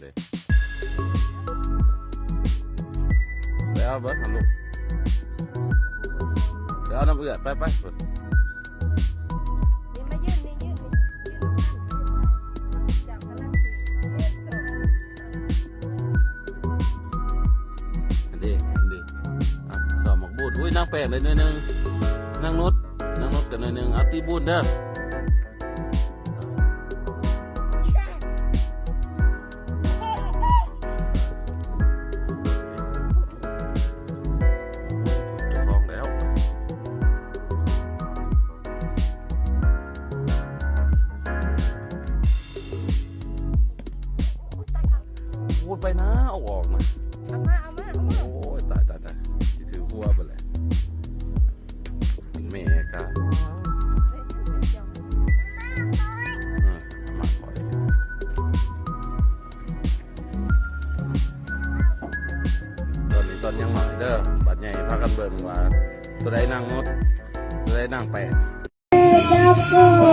ໄປເອົາເບິ່ງຫັ້ນລູກ ໄປເອົານຳເອື້ອຍ ໄປໆ ພຸ້ນ ນີ້ມາຢືນນີ້ ຢືນນີ້ ຢືນນຳກັນ ເຈົ້າກຳລັງຊິເຮັດສອງ ອັນນີ້ ອັນນີ້ ອ່ະ ຊອກໝາກບູນ ອຸ້ຍ ນາງແປ້ງໄດ້ໜ່ວຍໜຶ່ງ ນາງນຸດ ນາງນຸດກໍໜ່ວຍໜຶ່ງ ເອົາ ຕີບູນເດີ. ເຈົ້າຂອງແລ້ວ ໂອ້ຍ ໄປນາ ເອົາອອກນະ ເອົາມາ ເອົາມາ ເອົາມາ ໂອ້ຍ ຕາຍ ຕາຍ ຕາຍ ຊິຖືກຫົວເບິດແຫຼະ ແມ່ກະ ເອີ ມາຂ້ອຍ ຕອນນີ້ຕອນຍັງນ້ອຍເດີ ບາດໃຫຍ່ພາກັນເບິ່ງວ່າ ໂຕໃດນາງມົດ ໂຕໃດນາງແປ້ງ.